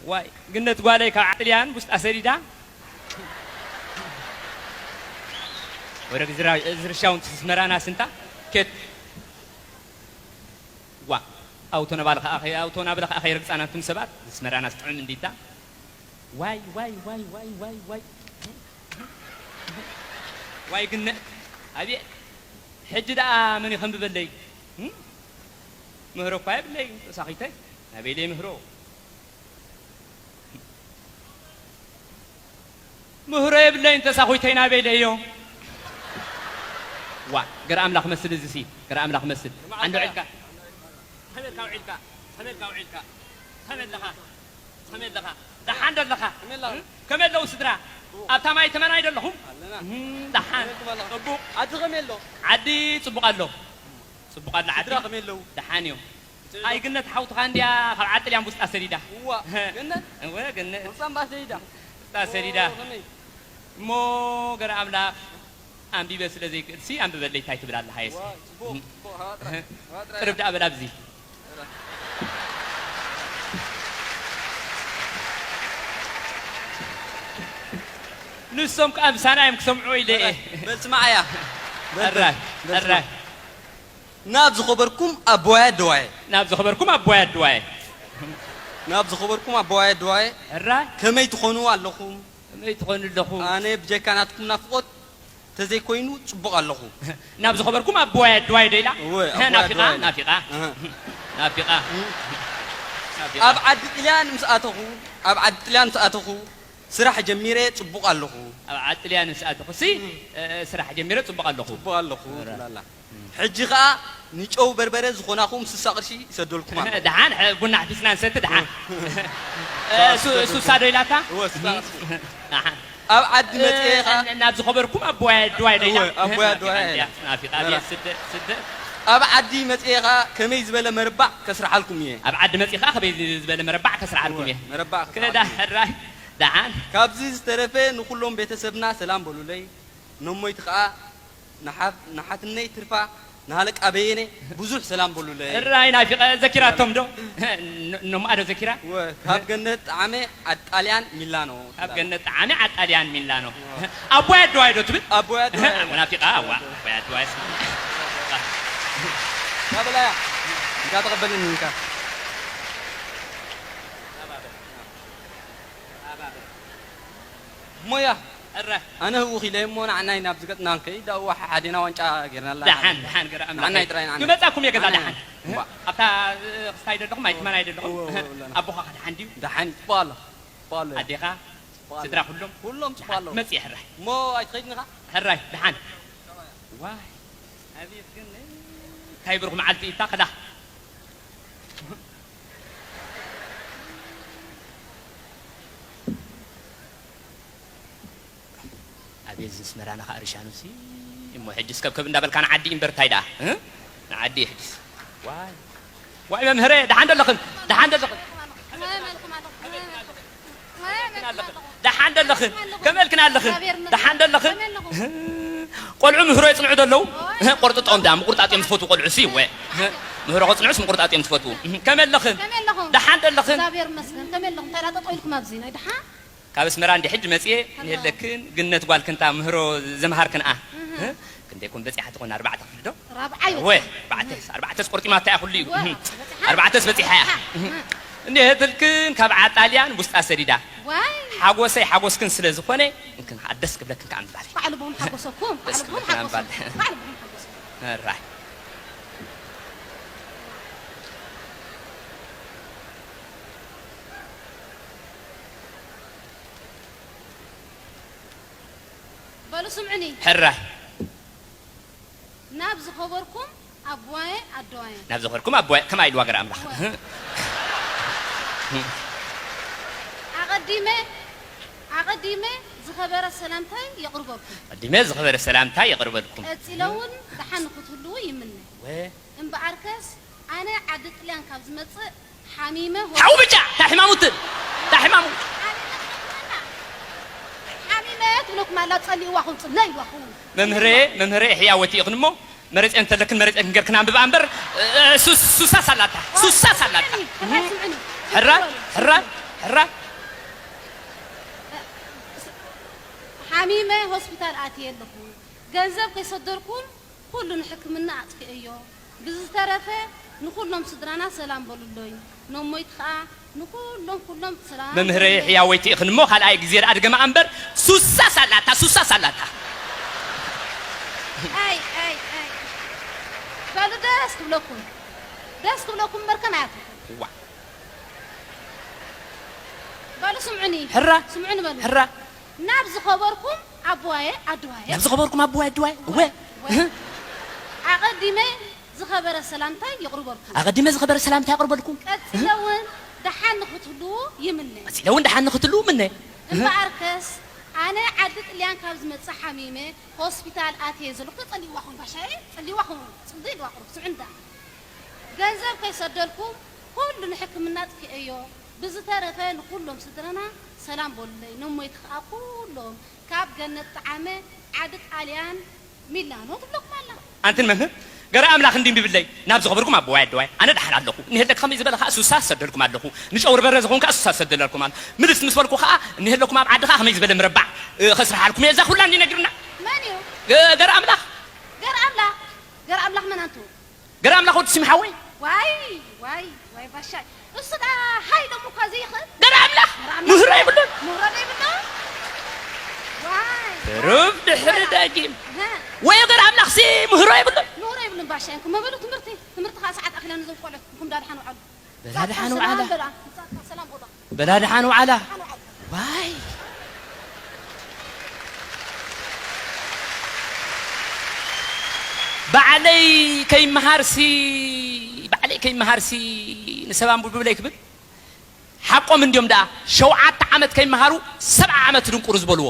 ዋይ፣ ግነት ጓለይ ካብ ዓጥልያን ውስጣ ሰዲዳ። ወረግ ዝራ-፣ ዝርሻውን ትስመራና ስንታ ኬት። ዋ፣ ኣውቶ ነባል ከኣ ከይ-፣ ኣውቶ ናብለ ከኣ ከይረግጻና፣ እንቱም ሰባት፣ ዝስመራና ስጥዑም እንዲታ። ዋይ፣ ዋይ፣ ዋይ፣ ዋይ፣ ዋይ፣ ዋይ። ዋይ፣ ግነ-፣ ኣቤት። ሕጂ ደኣ መን ይኸንብበለይ? እም? ምህሮ እኳ የብለይ፣ ተሳኺተይ። ናበይ ደይ ምህሮ? ምህሮ የብለይን ተሳኹይተይ ናበይ ደዮ? ዋ፣ ገረ ኣምላኽ መስል እዚሲ፣ ገረ ኣምላኽ መስል። ዓንዲ ውዒልካ። ከመይ ኢልካ ውዒልካ? ከመይ ኢልካ ውዒልካ? ከመይ ኣለኻ? ከመይ ኣለኻ? ደሓን ዶ ኣለኻ? ከመይ ኣለኻ? እም? ከመይ ኣለዉ ስድራ? ኣብታ ማይ ተመን ኣይደለኹም? ኣለና። እም፣ ደሓን። ከመይ ኢልኩም ኣለኹም? ጽቡቕ። ዓዲ ከመይ ኣሎ? ዓዲ ጽቡቕ ኣሎ። ጽቡቕ ኣሎ ዓዲ። ስድራ ከመይ ኣለዉ? ደሓን እዮም። ኣይ፣ ገነት ሓውትኻ እንድያ ካብ ዓጥልያን ውስጣ ሰዲዳ። እዋ፣ ገነት? እወ፣ ገነት። ውስጣ እምባ ሰዲዳ? ውስጣ ሰዲዳ። ኦ፣ ከመይ? እሞ ገረ ኣምላኽ ኣንቢበ ስለ ዘይክእልሲ ኣንብበለይ እንታይ ትብል ኣለኻ የሲ? ዋ፣ ጽቡቕ፣ ጽቡቕ። ሃዋ ጥራይ፣ ሃዋ ጥራይ። ቅርብ ደኣ በል ኣብዚ። ጥራይ። ንሶም ከኣ ምሳና እዮም ክሰምዑ ኢለ እየ። በል ስማዓያ። በል፣ በል፣ ኣራይ፣ በል ስማዕ። ኣራይ። ናብ ዝኸበርኩም ኣቦዋይ ኣደዋይ። ናብ ዝኸበርኩም ኣቦዋይ ኣደዋይ። ናብ ዝኸበርኩም ኣቦዋይ ኣደዋይ። ሕራይ። ከመይ ትኾኑ ኣለኹም? ከመይ ትኾኑ ኣለኹም? ኣነ ብጀካ ናትኩም ናፍቖት ተዘይኮይኑ ጽቡቕ ኣለኹ። ናብ ዝኸበርኩም ኣቦዋይ ኣደዋይ ዶ ኢላ? እወ፣ ኣቦዋይ ናፊቓ፣ ኣደዋይ። ናፊቓ። እህ። ናፊቓ። እህ። ናፊቓ። ኣብ ዓዲ ጥልያን ምስ ኣተኹ፣ ኣብ ዓዲ ጥልያን ምስ ኣተኹ፣ ስራሕ ጀሚረ ጽቡቕ ኣለኹ። ኣብ ዓጥልያን ምስ ኣተኹሲ፣ እም። እ፣ ስራሕ ጀሚረ ጽቡቕ ኣለኹ። ጽቡቕ ኣለኹ ኧረ። ትብል ኣላ። እም። ሕጂ ኸኣ ንጨው በርበረ ዝኾናኹም ስሳ ቅርሺ ይሰደልኩም ኣሎ። ደሓን፣ ሕ-፣ ቡና ኣሕፊስና ንሰቲ ደሓን። እ፣ እ፣ ሱ-፣ ሱሳ ዶ ኢላታ? እወ፣ ሱሳ እም። ቅርሺ። ደሓን። ኣብ ዓዲ እ፣ መጽኤ ኸኣ ን-፣ ናብ ዝኸበርኩም ኣቦዋይ ኣደዋይ ዶ ኢላ? እወ፣ ኣቦዋይ ኣደዋይ ናፊቓ ኢላ። እንድያ፣ ናፊቓ ኧረ። ቤት ስደ-፣ ስደ-። ኣብ ዓዲ መጽኤ ኸኣ ከመይ ዝበለ መርባዕ ከስርሓልኩም እየ። ኣብ ዓዲ መጽኢ ኸኣ ከመይ ዝበለ መርባዕ ከስርሓልኩም እወ፣ እየ። መርባዕ ከስርሓልኩም እየ። ክዳ ሕራይ። ደሓን። ካብዚ ዝተረፈ ንኹሎም ቤተሰብና ሰላም በሉለይ። ነሞይቲ ከኣ ንሓፍ-፣ ንሓትነይ ትርፋ ንሃለቃ በየነ ብዙሕ ሰላም በሉለይ። እራይ ናፊቐ ዘኪራቶም ዶ? ን-፣ ነሞኣ ዶ ዘኪራ? ወ-፣ ካብ ገነት ጣዕመ ዓጣልያን ሚላኖ ካብ ትላለ። ገነት ጣዕመ ዓጣልያን ሚላኖ። ወ-፣ ኣቦይ ኣደዋይ ዶ ትብል? ኣቦይ ኣደዋይ። ናፊቓ፣ ኣዋ፣ ኣቦይ ኣደዋይ። ዳበላያ። እንካ ተቐበልኒ፣ እንካ። ሞያ። እረ። ኣነ ህውኽ ኢለ እሞ ንዓናይ ናብ ዝገጥና ንከይድ፣ ኣብኡ ሓሓዴና ዋንጫ ጌርናላ። ደሓን፣ ደሓን፣ ገረ ኣምላኽ። ንዓናይ ጥራይ ንዓናይ። ክመጻኩም እየ ገዛ ንዓናይ። ደሓን። እምባ። ኣብታ፣ እ፣ ክስታይ ደለኹም፣ ኣይትመናይ ደለኹም። እወ፣ እወ፣ ኣለና። ኣቦኻ ከ ደሓን ድዩ? ደሓን፣ ጽቡቕ ኣሎ። ጽቡቕ ኣሎ። ኣዴኻ? ጽቡቕ ኣሎ። ስድራ ኩሎም? ኩሎም ጽቡቕ ኣለዉ። መጽእ ሕራይ። እሞ ኣይትኸይድን ኢኻ? ሕራይ፣ ደሓን። ዋይ፣ ኣቤት ግን፣ እንታይ ብሩኽ መዓልቲ እታ ክላ። ኣቤት ዝስመራና ኸኣ ርሻኑሲ። እሞ ሕጅስ ከብከብ እንዳበልካ ንዓዲ እምበር እንታይ ደኣ? እ? ንዓዲ ሕጅስ። ዋይ። ዋይ መምህረ፣ ደሓን ደለኽን? ደሓን ደለኽን? ደሓን ደለኽን? ከመልክን ኣለኽን? ደሓን ደለኽን? ቆልዑ ምህሮ የጽንዑ ደለዉ? ቆርጥጦም ደኣ፣ ምቁርጣጥ እዮም ዝፈትዉ ቆልዑ ሲ፣ ወ። ምህሮ ከጽንዑስ ምቁርጣጥ እዮም ዝፈትዉ። ከመይ ኣለኽን? ከመይ ኣለኹም? ደሓን ደለኽን? እግዚኣብሔር ይመስገን። ከመይ ኣለኹም? እንታይ ደኣ ጠጠው ኢልኩም ኣብዚ ናይ ደሓን? ካብ ኣስመራ እንዲ ሕጂ መጽየ፣ ከመይ? የለክን፣ ግነት ጓልክንታ ምህሮ ዘምሃርክንኣ። እህ። እ? ክንደይ ኮን በጺሓ ትኾን? ኣርባዕተ ክፍሊ ዶ? ራብዓይ ወ፣ በጺሓ። ኣርባዕተስ፣ ኣርባዕተስ ቆርጢማታ እያ ኩሉ እዩ። ወ፣ እህ። በጺሓ። ኣርባዕተስ በጺሓ እያ። እህ። እህ። እንዴ፣ ህትልክን ካብ ዓጣልያን ውስጣ ሰዲዳ። ዋይ። ሓጎሰይ ሓጎስክን ስለ ዝኾነ፣ እንክን ከኣ ደስ ክብለክን ከኣ ምባል። ባዕሉ ብኹም ሓጎሰኩም፣ ደስ ባዕሉ ብኹም ክብለክን ሓጎሰኩም፣ ምባል። ባዕሉ ብኹም ሓጎሰኩም። እራይ። በሉ ስምዑኒ። ሕራይ። ናብ ዝኸበርኩም ኣቦዋየ ኣደዋየ። ናብ ዝኸበርኩም ኣቦዋየ፣ ከማይ ኢሉ ዋገር ኣምላኽ። እወ። ኣቐዲመ፣ ኣቐዲመ ዝኸበረ ሰላምታይ የቕርበልኩም። ኣቐዲመ ዝኸበረ ሰላምታይ የቕርበልኩም። ቀጺለ እውን ደሓን ንኽትህልዉ ይምነ። ወ። እምበኣርከስ ኣነ ዓዲ ጥልያን ካብ ዝመጽእ ሓሚመ ሆ-፣ ሓው ብጫ፣ እንታይ ሕማሙ ት-፣ እንታይ ሕማሙ? ሓሚመ ትብለኩም ኣላ፣ ጸሊእዋ ኹም ጽለ ኢልዋ ኹም። መምህረ፣ መምህረ፣ ሕያ ወቲ ኢኽን እሞ፣ መረጼ እንተለክን መረጼ ክንገርክን ኣንብባ እምበር፣ እ፣ ሱስ-፣ ሱሳስ ኣላታ፣ ሱሳስ ኣላታ። ስምዕኒ፣ ሕራይ ስምዕኒ። ሕራይ፣ ሕራይ፣ ሕራ ሓሚመ ሆስፒታል ኣትየ ኣለኹ። ገንዘብ ከይሰደርኩም ኩሉ ንሕክምና ኣጥፊኤዮ። ብዝተረፈ ንኹሎም ስድራና ሰላም በሉሎይ። ነሞይቲ ኸኣ ንኹሎም ኩሎም ሰላም መምህረይ በሉሎይ። ሕያወይቲ ኢኽን እሞ ካልኣይ ግዜ ደኣ ድገማ እምበር ሱሳስ ኣላታ ሱሳስ ኣላታ ኣይ ኣይ ኣይ በሉ ደስ ክብለኩም ደስ ክብለኩም እምበር ከማያትኩም ዋ በሉ ስምዑኒ ሕራ ስምዑኒ በሉ ሕራ ናብ ዝኸበርኩም ኣቦዋየ ኣድዋየ ናብ ዝኸበርኩም ኣቦዋይ ኣድዋይ እወ ኣቐዲመ ዝኸበረ ሰላምታይ የቕርበልኩም ኣቐዲመ ዝኸበረ ሰላምታ የቕርበልኩም ቀጺለ እውን ደሓን ንኽትህልዉ ይምነ ቀጺለ እውን ደሓን ንኽትልዉ ምነ እምበኣርከስ ኣነ ዓዲ ጥልያን ካብ ዝመጽእ ሓሚመ ሆስፒታል ኣትየ ዘለኹ ተጸሊእዋ ኹን ባሻየ ጸሊእዋ ኹን ጽቡቕ ኢልዋ ቁሩብ ስዑ እንዳ ገንዘብ ከይሰደልኩም ኩሉ ንሕክምና ጥፊኤዮ ብዝተረፈ ንኩሎም ስድረና ሰላም በሉለይ ነሞይቲ ከኣ ኩሎም ካብ ገነት ጠዓመ ዓዲ ጣልያን ሚላኖ ትብለኩም ኣላ ኣንትን መምህር ገረ ኣምላኽ እንዲም ብብለይ ናብ ዝኸበርኩም ኣቦዋይ ኣደዋይ ኣነ ደሓን ኣለኹ እኒሀለክ ከመይ ዝበለ ከዓ ሱሳ ሰደልኩም ኣለኹ ንጨውር በረ ዝኾን ከዓ ሱሳ ሰደለልኩም ኣሎ ምልስ ምስ በልኩ ከዓ እኒሀለኩም ኣብ ዓዲ ከዓ ከመይ ዝበለ ምረባዕ እ፣ ከስርሓልኩም እየ እዛ ኩላ እንዲ ነጊሩና መን እዩ እ፣ ገረ ኣምላኽ ገር ኣምላኽ ገር ኣምላኽ መን ኣንቱ ገረ ኣምላኽ ወዲ ስሚ ሓወይ ዋይ ዋይ ዋይ ባሻይ እሱ ዳ ሃይ ደሞ እኳ ዘይኽእል ገረ ኣምላኽ ምህሮ የብሉን ምህሮ ዘይብሉ ዋይ ሩብ ድሕሪ ደጊም ሀ፣ ወይ ገረ ኣምላኽ ሲ ምህሮ የብሉን ምህሮ የብሉን ባሻይ እንኩ መበሉ ትምህርቲ ትምህርቲ ከዓ ሰዓት ኣክለን ዘውቆለት እንኩም ዳድሓን ውዓሉ በላ ደሓን ውዓላ ሰላም በላ ሰላም ቁዳ በላ ደሓን ውዓላ ዋይ ባዕለይ ከይመሃርሲ ባዕለይ ከይመሃርሲ ንሰብ ኣንብብለይ ክብል ሓቆም እንዲዮም ደኣ ሸውዓተ ዓመት ከይመሃሩ ሰብዓ ዓመት ድንቁሩ ዝበልዎ